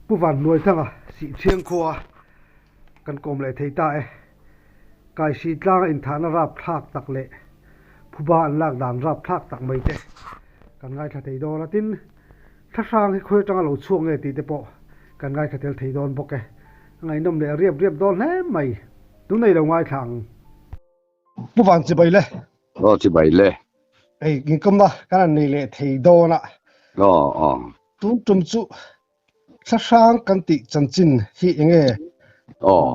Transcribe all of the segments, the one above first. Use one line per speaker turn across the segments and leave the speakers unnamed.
Pu Vanhnuaithanga Sihchhiang khua kan kawm leh thei ta e. Kaisi tlanga inthahna rapthlak tak leh phuba an lak dan rapthlak tak mai te kan ngaithla thei dawn a. Tin, thlahrang hi khawi atanga lo chhuak nge tih te pawh kan ngaithla tel thei dawn bawk e. A ngaihnawm leh riap riap dawn hle mai. Tunei lo ngaithla ang. Pu Van chibai le.
Aw chibai le.
Hei inkawmna kan han nei leh thei dawn a.
Aw aw.
Tun tum chu thlahrang kan tih chanchin hi eng nge?
Aw.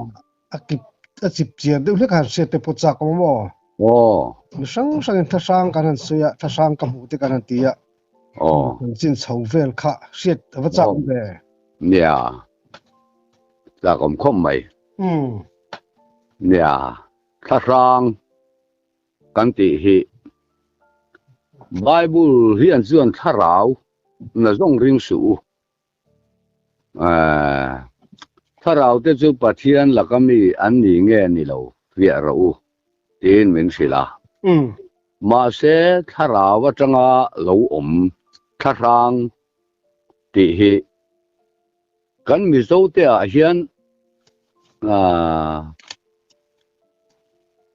A kip a chip chiar deuh hlek a han hriat te pawh chak awm aw.
Aw.
Mi hrang hrangin thlahrang kan han sawi a, thlahrang ka hmuh te kan han ti a.
Aw.
Chanchin chho vel kha hriat a va chak awm ve.
Nia. Chak awm khawp mai.
Umm.
Nia. Thlahrang kan tih hi Bible hian chuan thlarau na zawng ring suh u. Thlarau te chu Pathian laka mi an ni nge ni lo fiah rawh u tiin min hrilh a. Mahse thlarau atanga lo awm thlahrang tih hi Kan Mizote ah hian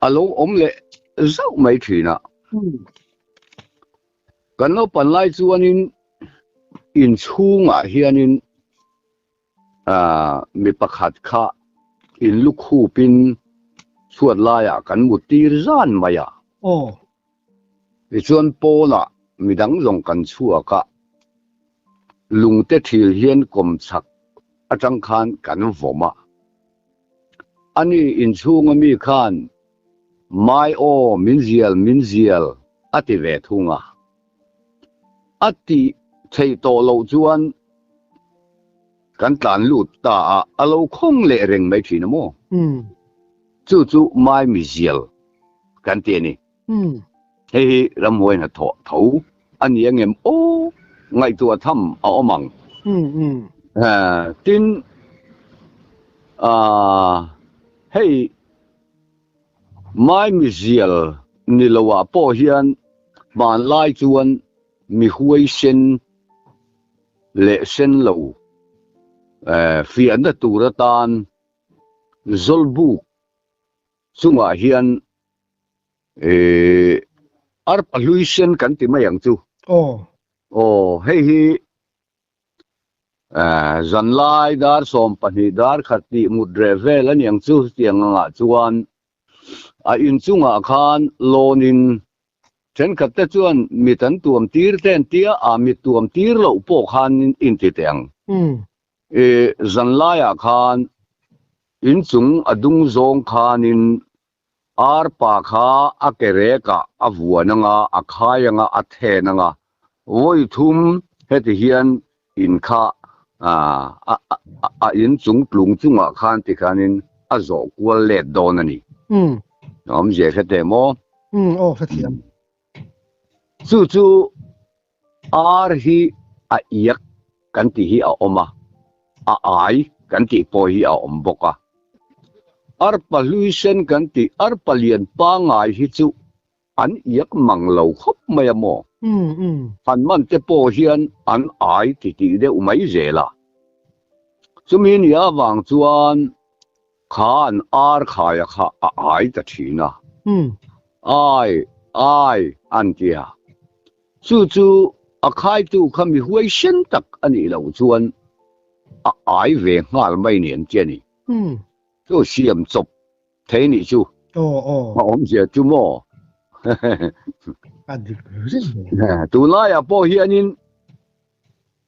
a lo awm leh zauh mai thin a. Kan naupan lai chuanin inchhungah hianin mi pakhat kha in lukhupin chhuat laiah kan mut tir zan mai a. Tichuan pawnah midang zawng kan chhuak a, lungte thil hian kawmchhak atang khan kan vawm a. Ani inchhunga mi khan Mai aw min zial min zial a ti ve thung a. A tih theih tawh loh chuan kan tlan lut ta a, a lo khawng leh reng mai thin a maw? Chu chu Mai mi zial kan ti a ni. Hei hi ramhuai hnathawh tho a ni angem aw ngaihtuah tham a awm ang. Tin, hei Maimizial ni loah pawh hian hmanlai chuan mi huaisen leh sen lo fiahna tur atan Zawlbuk chungah hian Ehh arpa hlui sen kan ti mai ang chu.
Aw.
Aw hei hi eh zanlai dar 12 dar khat tih mut reh vel a niang chu tiang angah chuan a inchungah khan lawn in thenkhat te chuan mit an tuam tir te an tia a mit tuam tir loh pawh khan in ti teh ang. Eh zanlaiah khan inchung a dung zawng khanin Arpa kha a ke rekah a vuan anga, a khai anga, a then anga, vawi thum heti hian in kha a in chung tlung chungah khan tikhanin a zawh kual let dawn a ni. Awmzia hre teh maw?
Umm, aw hrethiam.
Chu chu ar hi a iak kan tih hi a awm a, a ai kan tih pawh hi a awm bawk a. Arpa hlui sen kan tih arpa lian pangngai hi chu an iak mang lo khawp mai a maw? Han man te pawh hian an ai titih deuh mai zel a. Chumi ni avang chuan Kha an ar khaia kha a ai ta thin a. Ai, ai, an ti a. Chu chu a khaitu kha mi huaisen tak a nih loh chuan a ai ve nghal mai ni an ti a ni. Chu siam chawp thei nih chu. A awmzia chu maw? Tunlaiah pawh hianin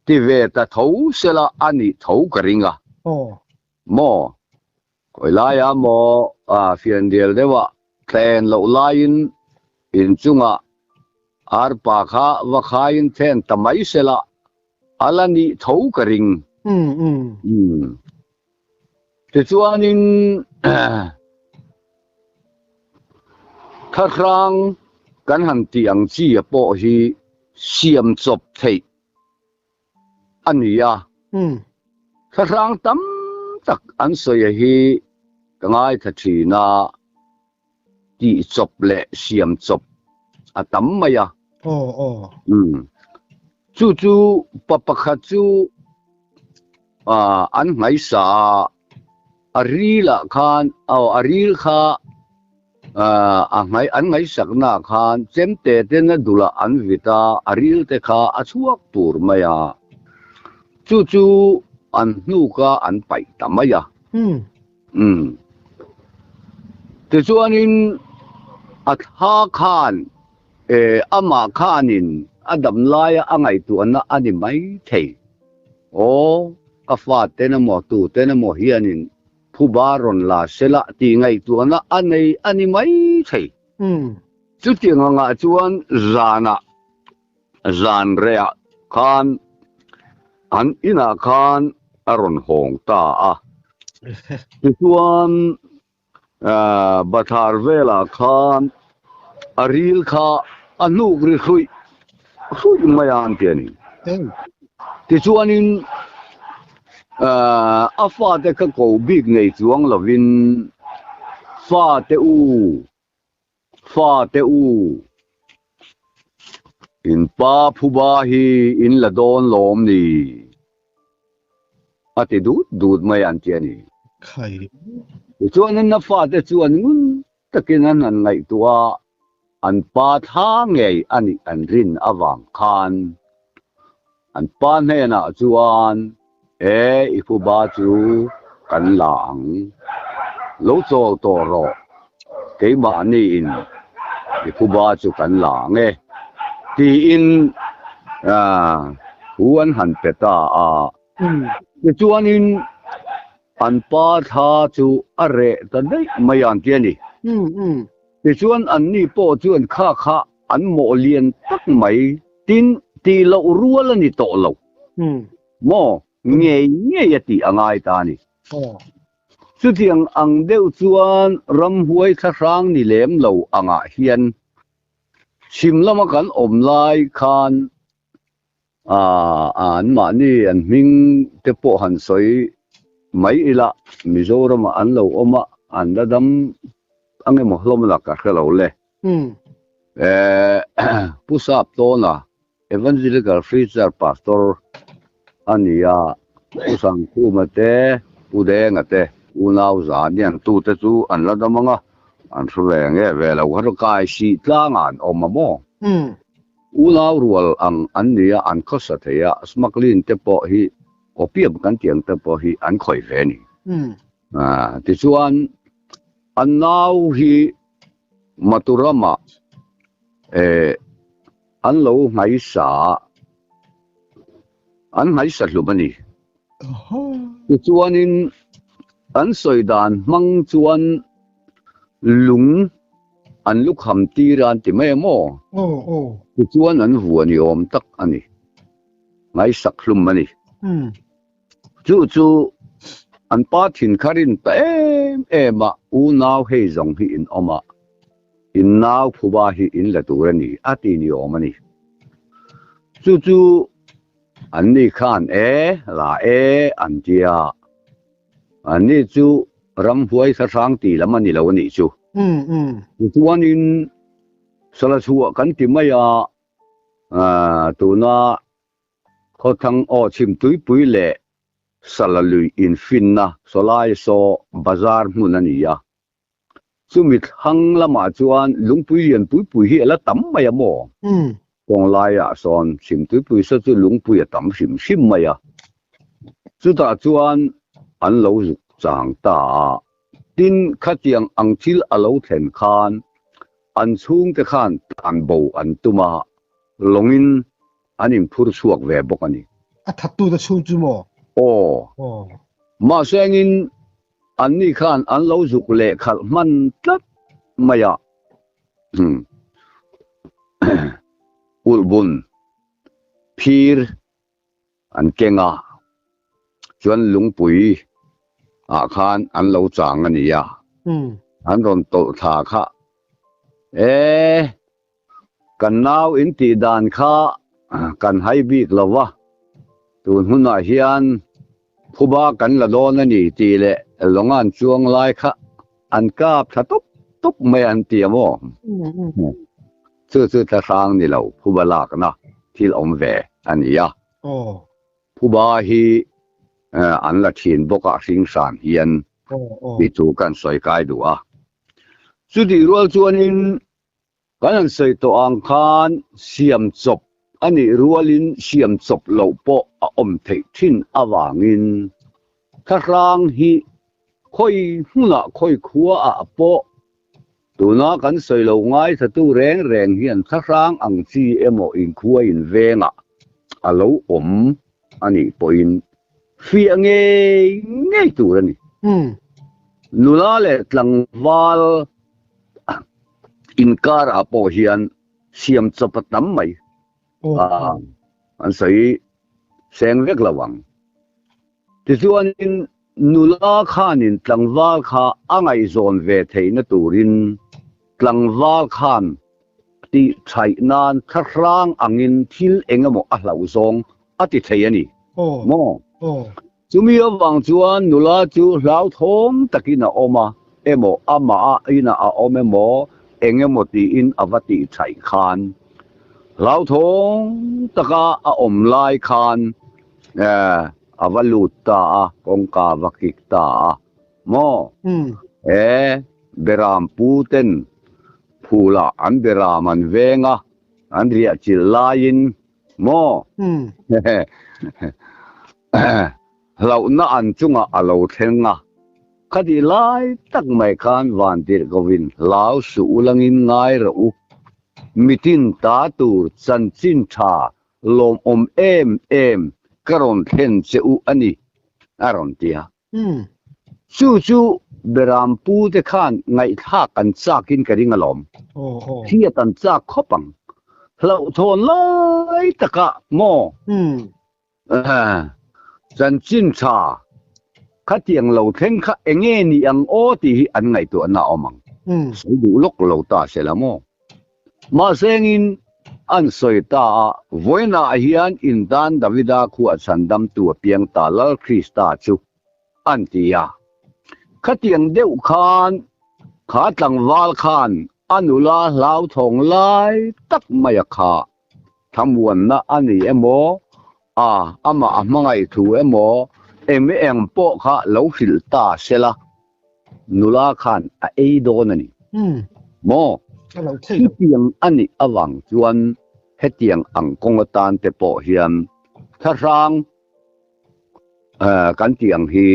ti ve ta tho sela a nih tho ka ring a. Maw? Khawi laia maw a fianrial deuhah thlen loh laiin inchungah arpa kha va khaiin then ta mai sela a la nih tho ka ring. Umm. Tichuanin thlahrang kan han tih ang chi a pawh hi siam chawp theih a ni a. Thlahrang tam tak an sawi a hi ka ngaithla thin a, tih chawp leh siam chawp a tam mai a. Chu chu pa pakhat chu. an nghaisa a, a ril ah khan aw a ril kha a nghai an ngaihsakna ah khan chemte ten a dul ah an vit a, a ril te kha a chhuak tur mai a, chu chu an hnuk a an paih ta mai a. Umm. Tichuanin a thla khan eh amah khanin a dam laia a ngaihtuahna a ni mai thei. Aw, ka fa ten emaw tu ten emaw hianin phuba rawn la sela tih ngaihtuahna a nei a ni mai thei. Chutiang angah chuan zanah zan rehah khan an inah khan a rawn hawng ta a. Tichuan bathlar velah khan a ril kha a hnuk ri hruih hruih mai a an ti a ni. Tichuanin a fate kha ko bik nei chuang lovin fate u Fate u, in pa phuba hi in la dawn lawm ni? A ti dut dut mai an ti a ni.
Khai.
Tichuan na fate chuan ngun takin an han ngaihtuah a, an pa thla ngei a nih an rin avang khan an pa hnenah chuan, E, i phuba chu kan la ang. Lo chawl tawh rawh, keimahniin i phuba chu kan la ang e, tiin thu an han pe ta a. Tichuanin an pa thla chu a reh ta daih mai ang ti a ni. Tichuan anni pawh chuan kha kha an mawh lian tak mai tin tih loh rual a ni tawh lo. Maw ngei ngei a tih a ngai ta a ni. Chutiang ang deuh chuan ramhuai thlahrang ni lem lo angah hian chhim lama kan awm lai khan an mahni an hming te pawh han sawi mai ila Mizoramah an lo awm a, an la dam ang emaw hlawm la ka hre lo le. Pu Sap Tawna Evangelical Free Church Pastor a ni a, Pu Sangkhuma te, Pu Denga te unau za nian tute chu an la dam ang a, an hre ve nge ve lo kha chu kai sih tlangah an awm a maw? Unau rual ang an ni a, an khawsa thei a, smuggling te pawh hi opium kan tih ang te pawh hi an khawih ve a ni. Tichuan an nau hi Maturama eh an lo nghaisa an nghaisa hlum a ni. Tichuanin an sawi dan hmang chuan lung an lukham tir a an ti mai a maw? Tichuan an vuan i awm tak a ni. Ngaisak hlum a ni. Chu chu an pa thin kha rin ta em em a, unau hei zawng hi in awm a, in nau phuba hi in la tur a ni a ti ni awm a ni. Chu chu an ni khan e la e an ti a, an ni chu ramhuai thlahrang tih lam a ni lo a nih chu. Tichuanin Salachhuah kan ti mai a, tuna Khawthlang aw chhim tuipui leh Sala lui infinna sawlai saw bazar hmun a ni a. Chumi thlang lamah chuan lungpui lian pui pui hi a la tam mai a maw? Kawng laiah sawn chhim tuipui saw chu lungpui a tam hrim hrim mai a. Chutah chuan an lo zuk chang ta a. Tin, khatiang ang thil a lo thlen khan an chhungte khan tlanbo an tum a, lawngin an inphur chhuak ve bawk a ni.
A thattu te chhung chu maw?
Aw.
Aw.
Mahse engin anni khan an lo zuk leh khalh hman tlat mai a. Ulhbun phir an keng a, chuan lungpui ah khan an lo chang a ni a. An rawn tawlh thla kha e. Kan nau in tih dan kha kan hai bik lo va, tun hunah hian phuba kan la dawn a ni tih leh Longan chuang lai kha an kap thla tawp tawp mai an ti a maw? Chu chu thlahrang ni lo phuba lakna thil awm ve a ni a. Phuba hi An la thin bawk a hring hran hian tih chu kan sawi kai duh a. Chutih rual chuanin kan han sawi tawh ang khan siam chawp a nih rualin siam chawp loh pawh a awm theih thin avangin thlahrang hi khawi hmunah khawi khuaah pawh tuna kan sawi lo ngaithatu reng reng hian thlahrang ang chi emaw inkhua invengah a lo awm a nih pawhin fiah ngei ngei tur a ni. Nula leh tlangval inkarah pawh hian siam chawp a tam mai. An sawi seng vek lo ang. Tichuanin nula khanin tlangval kha a ngaihzawn ve theihna turin tlangval khan tih thaih nan thlahrang angin thil eng emaw a hlauh zawng a ti thei a ni maw? Chumi avang chuan nula chu hlauthawm takin a awm a emaw amah a inah a awm emaw eng emaw tiin a va tih thaih khan hlauthawng taka a awm lai khan a va lut ta a, kawngka a va kik ta a maw? E Beram pu ten Phulah an beram an veng a, an riah chilh laiin maw? Hlauhna an chungah a lo thleng a, khatih lai tak mai khan vantirh kovin hlau suh u langin ngai rawh u. Mitin ta tur chanchin tha lawmawm em em ka rawn thlen che u a ni, a rawn ti a. Chu chu Berampu te khan ngaihthlak an chak in ka ring alawm. Hriat an chak khawp ang. Hlauhthawn lai takah maw? Chanchin tha khatiang lo thleng kha enge ni ang aw tih hi an ngaihtuahna a awm ang. Sawi duh lawk lo ta se la maw? Mahsengin an sawi ta a, Vawiinah hian intan Davida khuah chhandamtu a piang ta Lal Krista chu an ti a. Khatiang deuh khan kha tlangval khan a nula hlauthawng lai tak mai a kha thlamuanna a ni emaw, a amah a hmangaih thu emaw, eng eng pawh kha lo hrilh ta sela. Nula khan a ei dawn a ni maw? Chutiang a nih avang chuan hetiang ang kawng atan te pawh hian thlahrang kan tih ang hi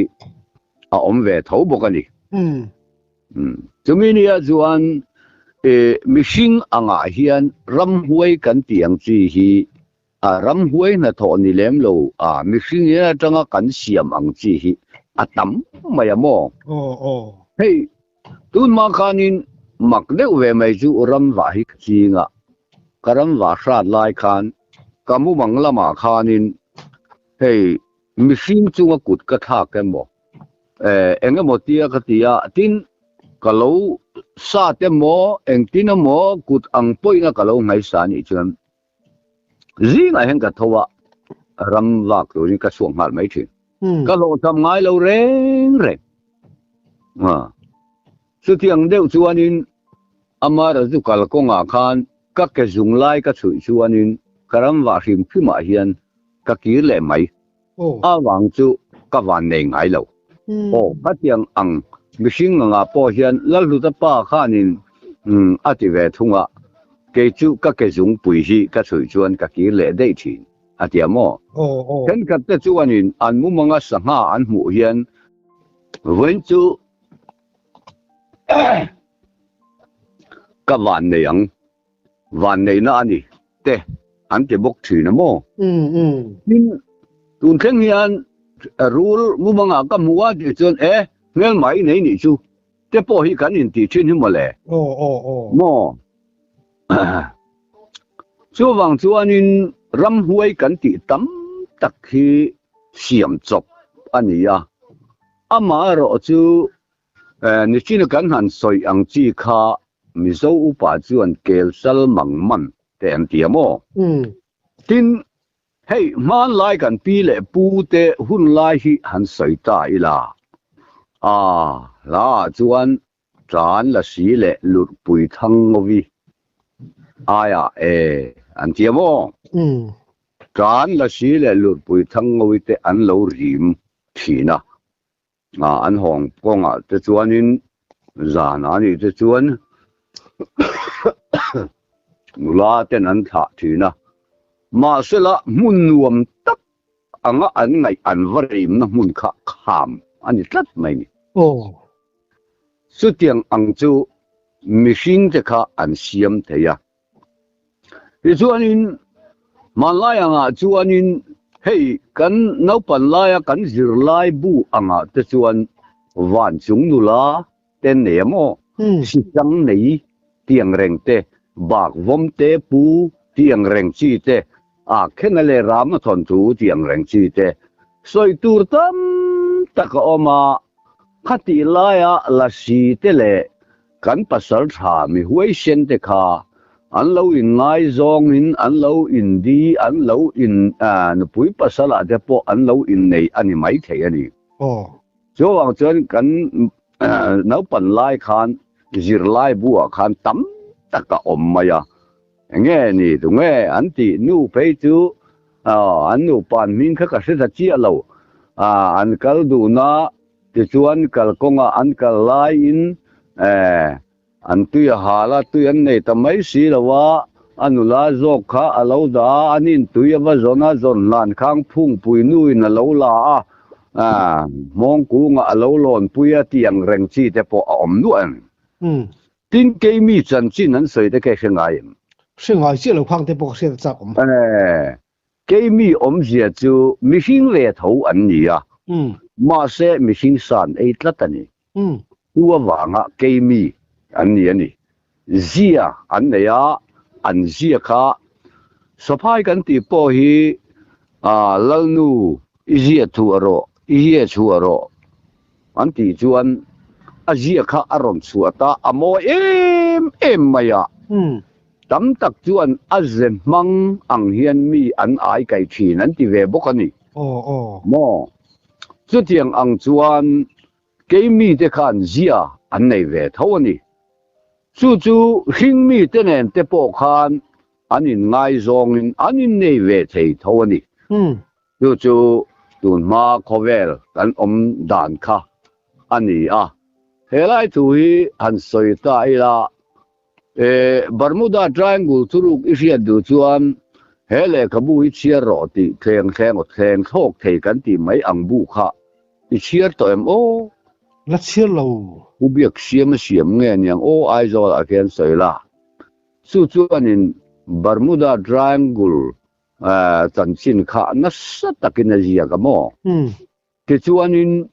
a awm ve tho bawk a ni. Chumi nia chuan mihring angah hian ramhuai kan tih ang chi hi A ramhuai hnathawh ni lem lo a mihring in atanga kan siam ang chi hi a tam mai a maw?
Aw aw.
Hei tunhma khanin mak deuh ve mai chu ramvah hi ka ching a, ka ramvah hrat lai khan ka mumang lamah khanin hei mihring chunga kut ka thlak emaw eng emaw tia ka ti a, tin ka lo sat emaw engtin emaw kut ang pawhin a ka lo ngaihsa anih chuan Zingah hian ka tho a, ram vak turin ka chhuak nghal mai thin. Ka hlawhchham ngai lo reng reng. Chutiang deuh chuanin Amara chu kalkawngah khan ka ke zung lai ka chhuih chuanin ka ram vah hrim hrimah hian ka kir leh mai. A vang chu ka van nei ngai lo. Aw, khatiang ang mihring angah pawh hian Lalhluta pa khanin a ti ve thung a, kei chu ka ke zungpui hi ka chhuih chuan ka kir leh daih thin, a ti a maw? Thenkhat te chuanin an mumanga sangha an hmuh hian vawiin chu ka van nei ang. Vanneihna a ni te an ti bawk thin a maw? Tin, tun thleng hian rul mumangah ka hmu a tih chuan e, hmelma i nei nih chu te pawh hi kan intih thin hi mawle. Maw? Chuvang chuanin ramhuai kan tih tam tak hi siam chawp a ni a, amaherawhchu Nichina kan han sawi ang chi kha Mizo upa chuan kel sal mang man te an ti a maw? Tin, hei hmanlai kan pi leh pu te hun lai hi han sawi ta ila. A hla ah chuan tan la si leh lurhpui thang ngawi aiah e an ti a maw? Tan la si leh lurhpui thang ngawi te an lo rim. thin a. An hawng kawngah te chuanin zan a nih te chuan nula ten an thlah thin a. Mahsela hmun nuam tak anga an ngaih an va rimna hmun kha kham a ni tlat mai ni.
Aw.
Chutiang ang chu mihring te kha an siam thei a. Tichuanin hmanlai angah chuanin hei kan naupan laia kan zirlai bu angah te chuan van chung nula te nei a maw? Sichang nei tiang reng te, bak vawm te pu tiang reng chi te, a khena leh Rama thawnthu tiang reng chi te sawi tur tam tak a awm a, khatih laia lasi te leh Kan pasal tha mi huaisen te kha an lo in ngaizawng in an lo in di an lo in nupui pasal ah te pawh an lo in nei a ni mai thei a ni.
Aw.
Chuvang chuan kan naupan lai khan zirlai bu ah khan tam tak a awm mai a, enge ni tunge an tih nu phei chu an nupa an hming kha ka hre ta chiah lo, an kal duhna Tichuan kalkawngah an kal laiin an tui a hal a, tui an nei ta mai si lo a, a nula zawk kha a lo dah a, a nin tui a va zawn a, zawn hlan khang phungpui nuin a lo la a, hmawng kungah a lo lawnpui a tih ang reng chi te pawh a awm nuah em? Tin, keimi chanchin an sawi te kha i hre ngai em?
Hre ngai chiah lo khang te pawh ka hriat a chak awm.
Keimi awmzia chu mihring ve tho an ni a, mahse mihring san ei tlat a ni. Chu avanga keimi an ni a ni. Zia an nei a, an zia kha Saphai kan tih pawh hi Lalnu i zia thuah rawh, i zia chhuah rawh an tih chuan a zia kha a rawn chhuah ta a mawi em em mai a. Tam tak chuan a ze hmang ang hian mi an ai kai thin an ti ve bawk a ni. Maw? Chutiang ang chuan keimi te khan zia an nei ve tho a ni. Chu chu hringmi te nen te pawh khan an inngaizawngin an innei ve thei tho a ni. Chu chu tunhma khawvel kan awm dan kha a ni a. Helai thu hi han sawi ta ila E, Bermuda Triangle thuruk i hriat duh chuan he lehkhabu hi chhiar rawh tih thleng thleng aw thleng thlawk thei kan tih mai ang bu kha i chhiar tawh em aw?
La chhiar lo.
Pu Biak siam a siam nge niang aw Aizawl ah khian sawi la. Chu chuanin Bermuda Triangle chanchin kha nasa takin a ziak a maw? Tichuanin,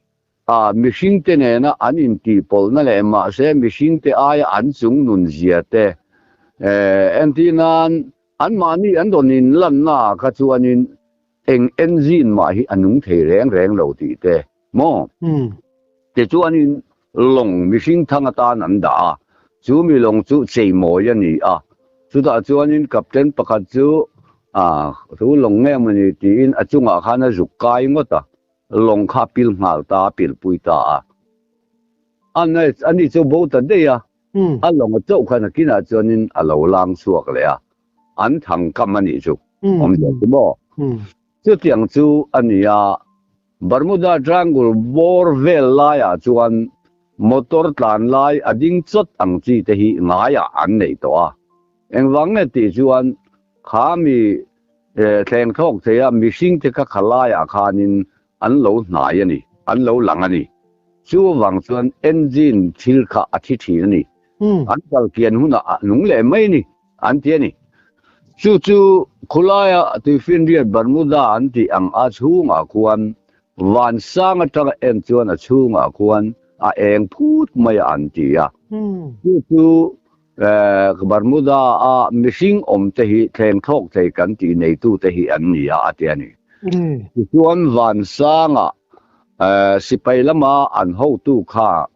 a mihringte nena an intihpawlhna leh mahse mihringte aia an chung nunzia te, entir nan anmahni an rawn inlanna ah kha chuanin eng engine mah hi a nung thei reng reng lo tih te maw? Tichuanin lawng mihring thang atan an dah a, chu mi lawng chu cheimawi a ni a, chutah chuanin captain pakhat chu A, chu lawng nge mawni tiin a chungah khan a zuk kai ngawt a, lawng kha a pil nghal ta a, pilpui ta a. A ani chu bo ta daih a, a lawng a chauh khan a kinah chuanin a lo lang chhuak leh a, an thang kam a nih chu, awmzia chu maw? Chutiang chu a ni a, Bermuda Triangle bawr vel laiah chuan motor tlan lai a ding chawt ang chi te hi ngaiah an nei tawh a. Engvang nge tih chuan kha mi thleng thlawk thei a mihring te kha khalaiah khanin an lo hnai a ni, an lo lang a ni. Chu avang chuan engine thil kha a thi thin a ni. An kal kian hunah a nung leh mai a ni, an ti a ni. Chu chu khulaia tuifinriat Bermuda an tih ang a chhungah khuan vansang atanga en chuan a chhungah khuan a eng phut mai a an ti a. Chu chu Bermuda a mihring awm te hi thleng thlawk thei kan tih neitu te hi an ni a, a ti a ni. Tichuan Vansanga sipai lama an hotu kha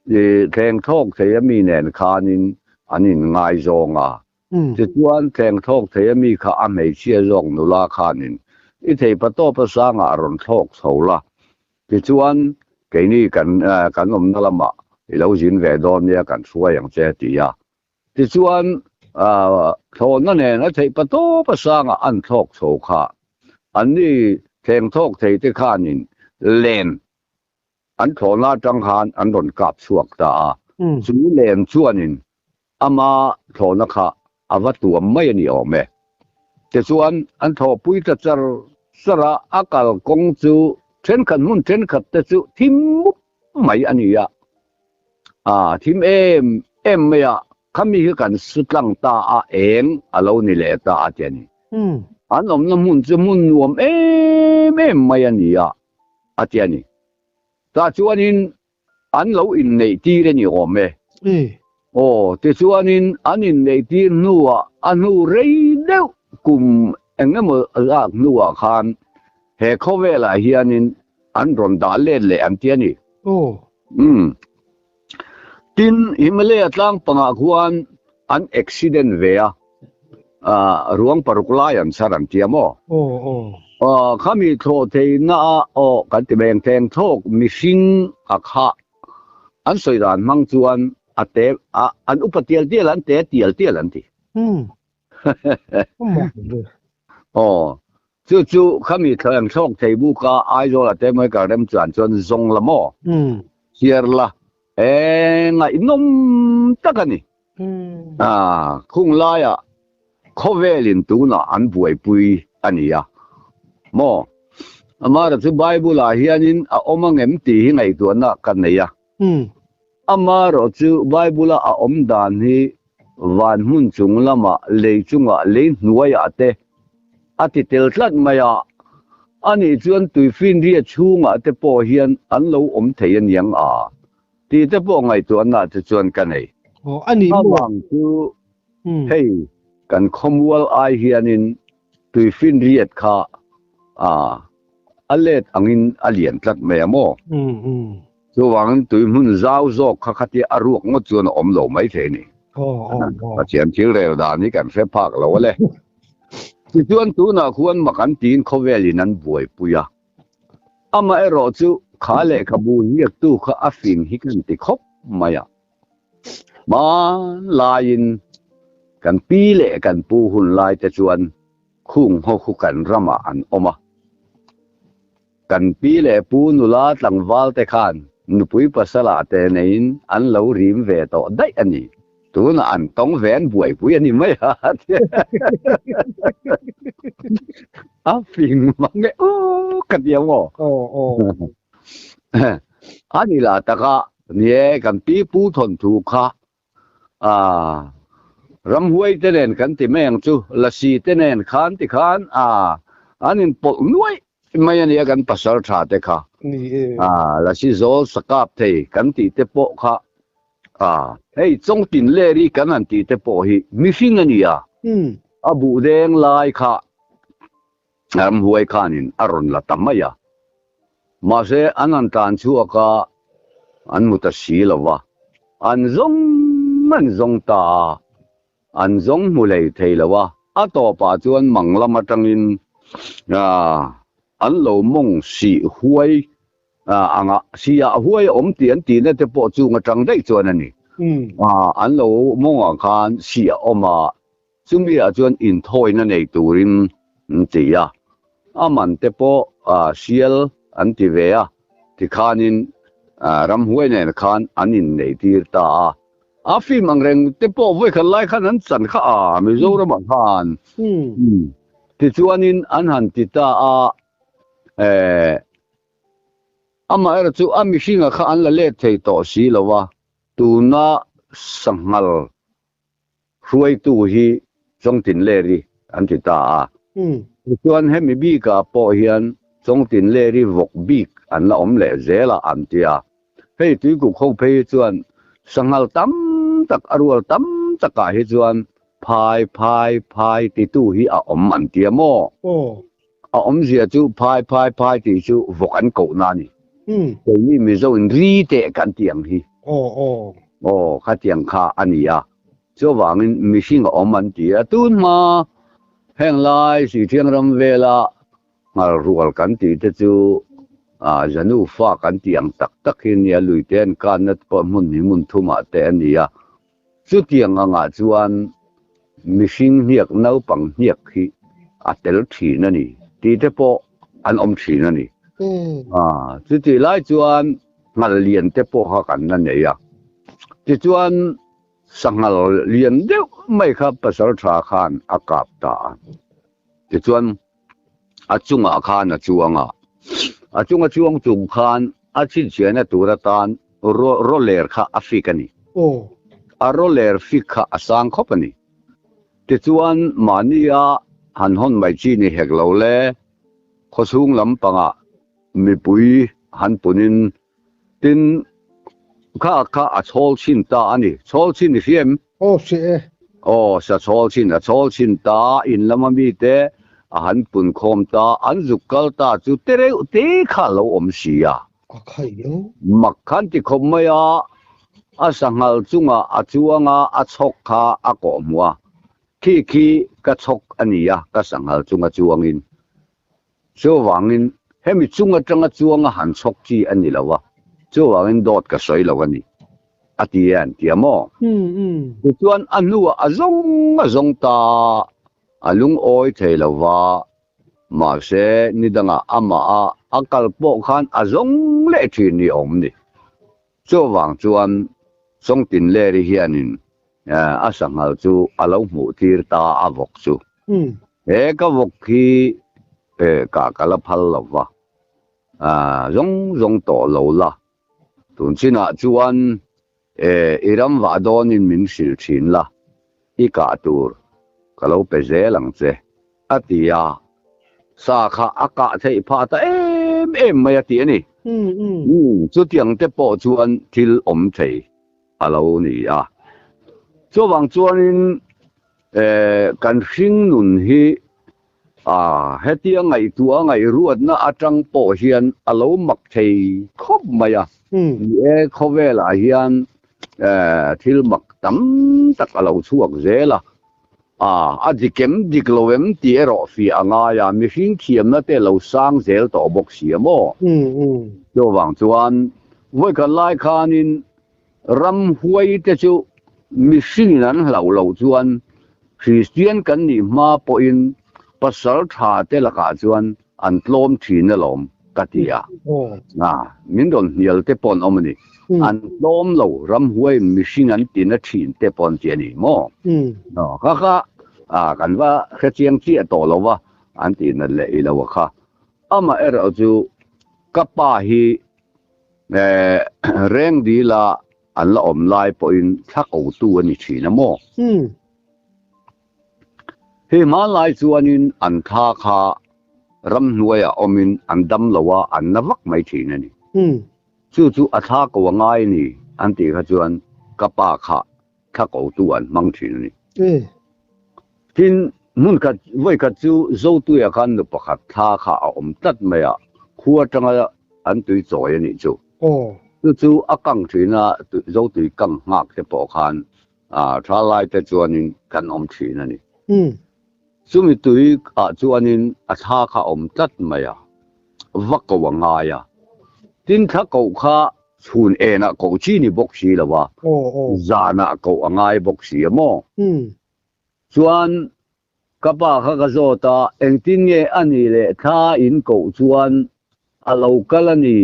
thleng thlawk thei a mi nen khanin an inngaizawng a. Tichuan thleng thlawk thei a mi kha a hmeichhia zawk nula khanin i theipa tawpa sangah a rawn thlawk chho la, Tichuan, keini kan kan awmna lamah i lo zin ve dawn nia kan hruai ang che, ti a. Tichuan, thlawhna nen a theih pa tawp a sangah an thlawk chho kha. Anni thleng thlawk thei te khanin len an thlawhna atang khan an rawn kap chhuak ta a, chu len chuanin ama thlawhna kha a va tuam mai a ni awm e. Tichuan an thlawhpui ta char char a, a kalkawng chu thenkhat hmun thenkhat te chu thim mup mai a ni a, a thim em em mai a, khami hi kan su tlang ta a, eng a lo ni leh ta a ti a ni. An awmna hmun chu hmun nuam em em mai a ni a, a ti a ni. Tah chuanin an lo inneih tir a ni awm e. Aw, tichuanin an inneih tir hnuah a hnu rei deuh kum eng emaw lak hnuah khan he khawvelah hianin an rawn dah let leh an ti a ni. Umm. Tin, Himalaya tlang pangah khuan an accident ve a, ruang paruk lai an chhar an ti a maw? Khami thlawh theihna a aw kan ti mai ang teng thlawk mihring a kha an sawi dan hmang chuan a te a an upa tial tial an te tial tial an ti. Aw, chu chu khami thleng thlawk thei buk a Aizawl a te mai ka rem chuan chuan zawng la maw? Chhiar la, e ngaihnawm tak a ni. Khung laiah khawvelin tunah an buaipui a ni a maw? Amara chu Bible ah hianin a awm angem tih hi ngaihtuahna ka nei a. Amaherawh chu Bible a a awm dan hi van hmun chung lamah, lei chungah, lei hnuaiah te a ti tel tlat mai a. Anih chuan tuifinria chhungah te pawh hian an lo awm thei aniang a tih te pawh ngaihtuahna te chuan ka nei.
Aw, a nih maw?
Avang chu hei kan khawmual ai hianin tuifinriat kha a let angin a lian tlat mai a maw? Chuvangin tui hmun zau zawk kha khatia a ruak ngawt chuan a awm lo mai thei a ni. Pathian thil rel dan hi kan hre phak lo a le. Tichuan tunah khuan mak an tiin khawvelin an buaipui a. Amaherawh chu kha lehkhabu ziaktu kha a fing hi kan ti khawp mai a. Hmanlaiin kan pi leh kan pu hun lai te chuan khung ho khu kan ramah an awm a. Kan pi leh pu nula tlangval te khan nupui pasala te neiin an lo rim ve tawh daih a ni. Tunah an tawng ve an buaipui a ni mai a. A fing mang e aw ka ti ang aw. A ni lah taka ni e kan pi pu thawnthu kha ramhuai te nen kan ti mai ang chu lasi te nen khan ti khan an inpawlh nuaih mai a nia kan pasal tha te kha. Lasi zawl sakap thei kan tih te pawh kha hei chawngtin leri kan han tih te pawh hi mihring a ni a, a buh deng lai kha ramhuai khanin a rawn la ta mai a. Mahse, an han tlan chhuak a, an hmu ta si lo va, an zawng an zawng ta a, an zawng hmu hlei thei lo a, a tawpah chuan mang lam atangin an lo mawng sih huai anga sihah huai a awm tih an tihna te pawh chung atang daih chuan a ni. An lo mawngah khan sih a awm a, Chumi ah chuan inthawina nei turin an ti a, a man te pawh sial an ti ve a, tikhanin ramhuai nen khan an innei tir ta a. A film ang reng te pawh vawikhat lai khan an chan kha a, Mizoramah khan. Tichuanin an han ti ta a, amaherawhchu chu a mihringa kha an la let thei tawh si lo a, tuna sanghal Hruaitu hi Chawngtinleri an ti ta a. Tichuan hemi bikah pawh hian Chawngtinleri vawk bik an la awm leh zel a an ti a. Hei tuikuk ho phei hi chuan sanghal tam tak a rual tam takah hi chuan phai phai phai titu hi a awm an ti a maw? A awmzia chu phai phai phai tih chu vawk an kohna a ni. Keini Mizo in ri teh kan tih ang hi. Aw khatiang kha a ni a. Chuvangin mihring a awm an ti a. Tun hma heng lai Sithiang ram vela nghal rual kan tih te chu Janu fa kan tih ang tak tak hi a nia. Luite an kanna te pawh hmun hnih hmun thumah te a ni a. Chutiang angah chuan mihring hniak naupang hniak hi a tel thin a ni tih te pawh an awm thin a ni. A chutih lai chuan nghal lian te pawh kha kan la nei a. Tichuan sanghal lian deuh mai kha pasal tha khan a kap ta a. Tichuan a chungah khan a chuang a, a chunga chuang chung khan a chhinchhiahna tur atan roller kha a fik a ni. A roller fik kha a sang khawp a ni. Tichuan mahnia han hawn mai chi ni hek lo le, khawchhung lampangah mipui han punin tin kha kha a chhawl chhin ta a ni. Chhawl chhin i hria em?
Aw hria e.
Aw sa chhawl chhin a chhawl chhin ta, in lama mite a han pun khawm ta, an zuk kal ta chu te reuh te kha a lo awm si a.
A khai lo.
Mak khan ti khawp mai a, a sanghal chungah a chuang a, a chhawk kha a kawh hmuh a, khi khi ka chhawk a ni a, ka sanghal chunga chuangin. Chuvangin hemi chung atanga chuanga han chhawk chi a ni lo a, chuvangin dawt ka sawi lo a ni, a ti e an ti a maw? Tichuan a hnuah a zawng a zawng ta, a lungawi thei lo va, mahse ni dangah amah a a kal pawh khan a zawng leh thin ni awm ni. Chuvang chuan Sawngtinleri hianin a sanghal chu a lo hmuh tir ta a vawk chu. He ka vawk hi kah ka la phal lo va, zawng zawng tawh lo la. Tun chinah chuan i ram vah dawnin min hrilh thin la, i kah tur ka lo pe zel ang che, a ti a. Sa kha a kah theih phah ta em em mai a ti a ni. Chutiang te pawh chuan thil awm thei a lo ni a. Chuvang chuanin kan hring nun hi hetia ngaihtuah ngaihruatna atang pawh hian a lo mak thei khawp mai a. Ni e, khawvelah hian thil mak tam tak a lo chhuak zel a. A dik em dik lo em tih erawh fiah a ngai a, mihring thiamna te lo sang zel tawh bawk si a maw? Chuvang chuan vawikhat lai khanin ramhuai te chu mihringin an hlauh loh chuan Kristian kan nih hma pawhin pasal tha te lakah chuan an tlawm thin alawm ka ti a. Min rawn hnial te pawh an awm a ni. An tlawm lo, ramhuaiin mihring an ti na thin te pawh an ti a ni maw? Kha kha kan va hrechiang chiah tawh lo va, an tih nat leh i lo a kha. Amaherawh chu ka pa hi reng dila an la awm lai pawhin thla kotu a ni thin a maw? Hei hmanlai chuanin an thla kha ramhnuaiah awmin an dam lo a, an na vak mai thin a ni. Chu chu a thla ko a ngai a ni an tih kha chuan ka pa kha thla kotu an hmang thin a ni. Tin, hmun khat, vawi khat chu Zotuia khan nu pakhat thla kha a awm tlat mai a, khua atanga an tui chawi a nih chu. Chu chu a kang thin a, Zotui kang nghak te pawh khan A tha lai te chuanin kan awm thin a ni. Chumi tui ah chuanin a thla kha awm tlat mai a, va ko a ngai a. Tin thla koh kha chhun enah koh chi ni bawk si lo a, zanah koh a ngai bawk si a maw? Chuan Ka pa kha ka zawt a, engtin nge a nih leh thla in koh chuan a lo kal a ni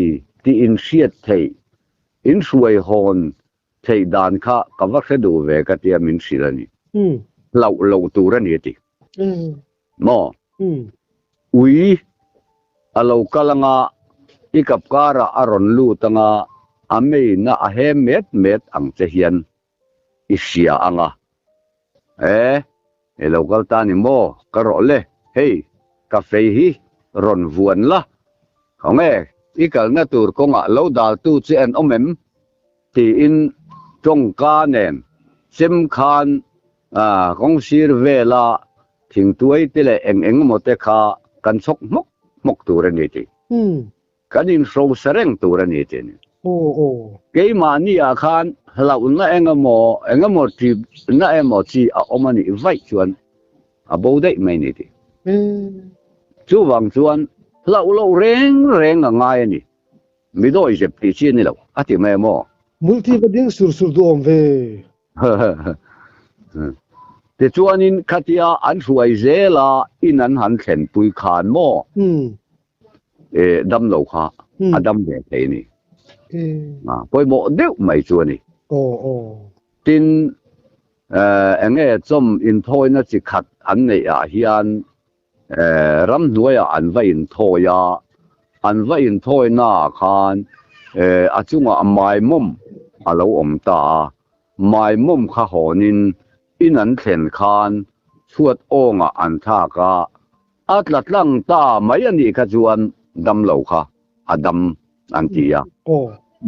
tih in hriat theih, in hruai hawn theih dan kha ka va hre duh ve ka tia min hrilh a ni. Hlauh loh tur a ni a ti. Maw? Ui a lo kal anga i kap karah a rawn lut anga a meina a hem met met ang che hian i hria ang a. E, i lo kal ta ni maw? Ka rawh le, hei, ka fei hi rawn vuan la. Khawnge, i kalna tur kawngah lo daltu che an awm em? tiin tawngka nen chem khan kawngsir vela thingtuai te leh eng eng emaw te kha kan chhawk hmawk hmawk tur a ni tih. Kan inhrosa reng tur a ni tih a ni. Keimahni ah khan hlauhna eng emaw, eng emaw ṭipna emaw chi a awm a nih vaih chuan a bo daih mai a ni tih. Chuvang chuan hlauh loh reng reng a ngai a ni. Mi dawi zep tih chi a ni lo, a ti mai emaw?
Multi va ding sur sur duh awm ve.
Tichuanin khatia an hruai zela in an han thlenpui khan maw? Damlo kha a dam ve thei a ni. Pawimawh deuh mai chu a ni. Tin, eng nge chawm inthawina chi khat an neih ah hian ramhnuaiah an va inthawi a, an va inthawina ah khan a chungah maimawm a lo awm ta a, maimawm kha hawnin in an thlen khan chhuat awngah an thlak a, A tla tlang ta mai a nih kha chuan dam lo kha a dam an ti a.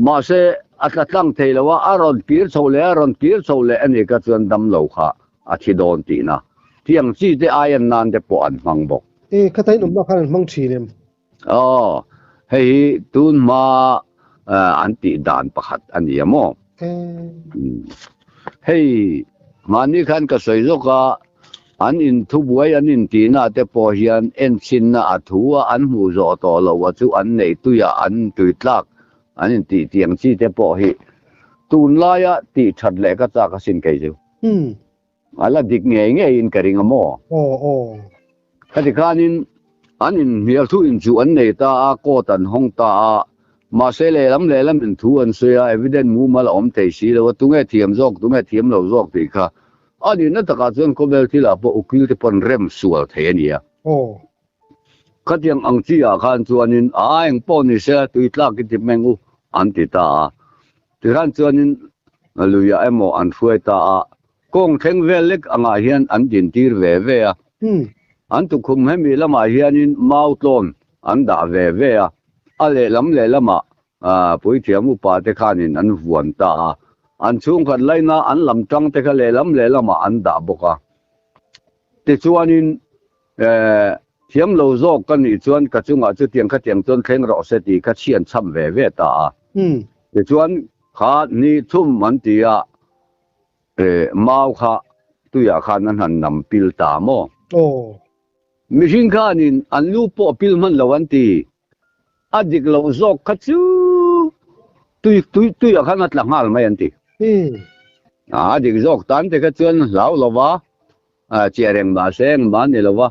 Mahse, a tla tlang thei lo a, a rawn kir chho leh a rawn kir chho leh a nih kha chuan dam lo kha a thi dawn tihna. Tiang chi te aian nan te pawh an hmang bawk.
E, khata in awmna khan an hmang thin em?
Aw, hei hi tun hma an tih dan pakhat a ni a maw? Hei, mahni khan ka sawi zawk a, an inthubuai an intihna te pawh hian enchinna a thu a, an hmuh zawh tawh loh a chu an neih tuiah an tuitlak an intih tiang chi te pawh hi tunlaia tih that leh ka chak asin kei chu. A la dik ngei ngeiin ka ring a maw?
Aw aw.
Khati khanin an inhnial thu in chu an nei ta a, court an hawng ta a, mahse lehlam lehlam in thu an sawi a, evidence mumal a awm thei si lo a, tunge thiam zawk, tunge thiam lo zawk tih kha a nihna takah chuan khawvel thilah pawh ukil te pawn rem sual thei a ni a.
Aw.
Khatiang ang chi ah khan chuanin a eng pawh ni se tui tlak i ti meng u an ti ta a. Tikhan chuanin luiah emaw an hruai ta a, kawng thleng vel lek angah hian an din tir ve ve a. An tukhum hemi lamah hianin mau tlawn an dah ve ve a, a lehlam lehlamah puithiam upa te khanin an vuan ta a. An chhungkhat laina an lam tang te kha lehlam lehlamah an dah bawk a. Tichuanin Thiam lo zawk ka nih chuan ka chungah chutiang khatiang chuan thleng rawh se tih kha chhian chham ve ve ta a. Tichuan kha ni thum an ti a, mau kha tuiah khan an han nam pil ta maw? Mihring khanin an lu pawh pil hman lo an ti. A dik loh zawk kha chu tui tui tuiah khan a tla nghal mai an ti. A dik zawk tan te kha chuan hlau lo va. Chiah reng mah se engmah an ni lo va,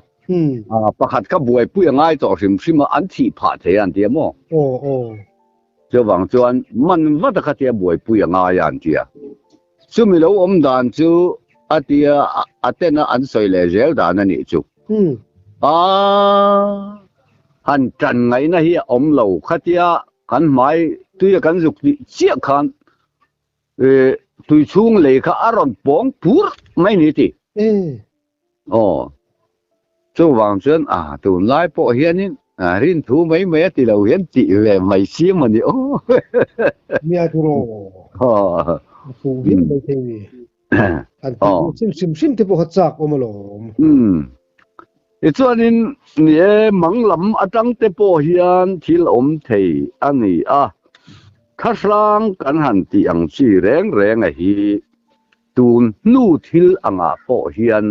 pakhat kha buaipui a ngai tawh hrim hrim a, an thih phah thei a an ti a maw? Chuvang chuan man vat a khatia buaipui a ngai a an ti a. Chumi lo awm dan chu a tia a tena an sawi leh zel dan a nih chu. A han tan ngaihna hi a awm lo, khatia kan hmai tuia kan zuk tih chiah khan Tui chhung lei kha a rawn pawng pur mai ni ti. Aw. Chuvang chuan a tunlai pawh hianin rin thu mai mai a ti lo hian tih ve mai si emaw ni aw.
Nia tiraw. A fu viau mai thei ni. An tih duh hrim hrim hrim te pawh kha chak awm alawm.
Tichuanin ni e, mang lam atang te pawh hian thil awm thei a ni a, thlahrang kan han tih ang chi reng reng a hi tun hnu thil angah pawh hian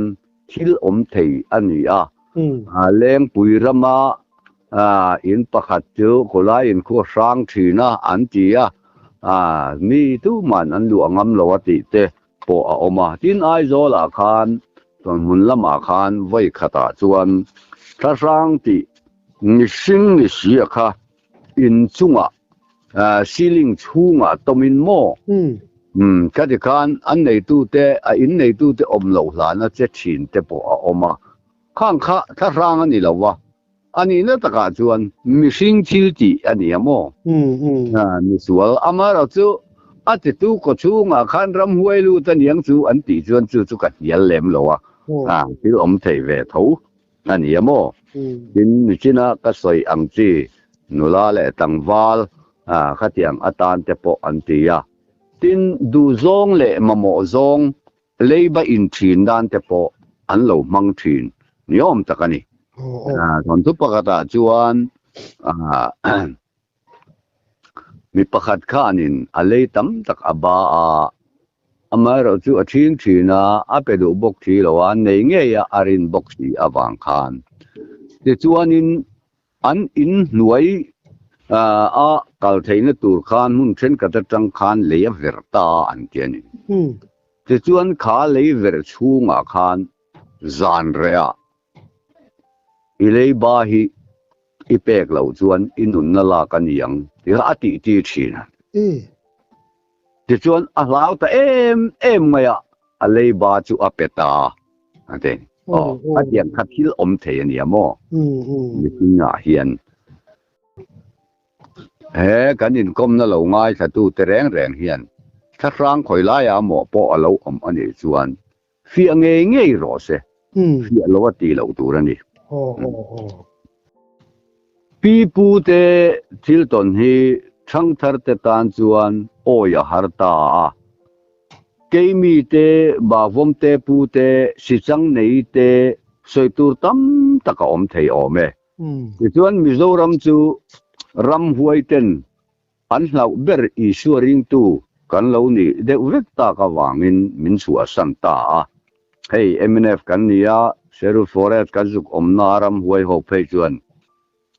thil awm thei a ni a. Lengpui rama in pakhat chu khawlai in khu a hrang thin a an ti a, mi tuman an luah ngam lo a tih te pawh a awm a. Tin, Aizawlah khan Chuan hmun lamah khan vawi khatah chuan thlahrang tih mihring ni sia kha in chungah ceiling chhungah tawmin maw? Umm khati khan an neitute a in neitute awm loh hlana che thin te pawh a awm a, khang kha thlahrang a ni lo va, a nihna takah chuan mihring thil tih a ni a maw? Misual amaherawh chu a titu kaw chhungah khan ramhuai lut a niang chu an tih chuan chu chu ka hnial lem lo a, thil awm thei ve tho a ni a maw? Tin, nichina ka sawi ang chi nula leh tlangval khatiang atan te pawh an ti a. Tin, duhzawng leh mamawh zawng Leiba inthin dan te pawh an lo hmang thin ni awm tak a ni. Thawnthu pakhatah chuan mi pakhat khanin a lei tam tak a ba a, amaherawh chu a thing thin a, a pe duh bawk thi lo a, nei ngei a a rin bawk si avang khan. Tichuanin An in hnuai a kal theihna tur khan hmun thenkhat atang khan lei a verh ta a an ti a ni. Tichuan kha lei verh chhungah khan zan rehah i leiba hi i pek loh chuan i nunna lak a ni ang tih kha a tihtir thin a. Tichuan a hlau ta em em mai a, a leiba chu a pe ta a ti. Aw, a tiang kha thil awm thei a nia maw? Mihringah hian he kan inkawmna lo ngaithlatu te reng reng hian thlahrang khawi laiah mawh pawh a lo awm a nih chuan fiah ngei ngei rawh se, fiah lo a tih loh tur a ni. Pi pu te thil tawn hi thangthar te tan chuan awi a har ta a, keimi te, bavawm te, pu te, sichang nei te sawi tur tam tak a awm thei awm e. Tichuan Mizoram chu ramhuai ten An hlauh ber Isua ringtu kan lo nih deuh vek tak avangin min chhuahsan ta a. Hei mnf kan ni a, Sherwood Forest kan zuk awmna a ram huai ho phei chuan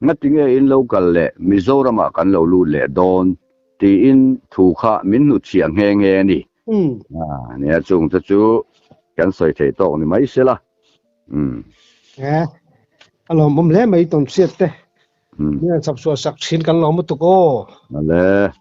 ngatinge in lo kal leh Mizoramah kan lo lut leh dawn tiin thu kha min hnutchhiah nghe nghe a ni. Nia chung te chu kan sawi theih tawk ni mai sela. Umm.
A lawmawm hle mai tawnhriat te. Ni an chhap chhuah sak thin kan lawm lutuk aw.
Ale.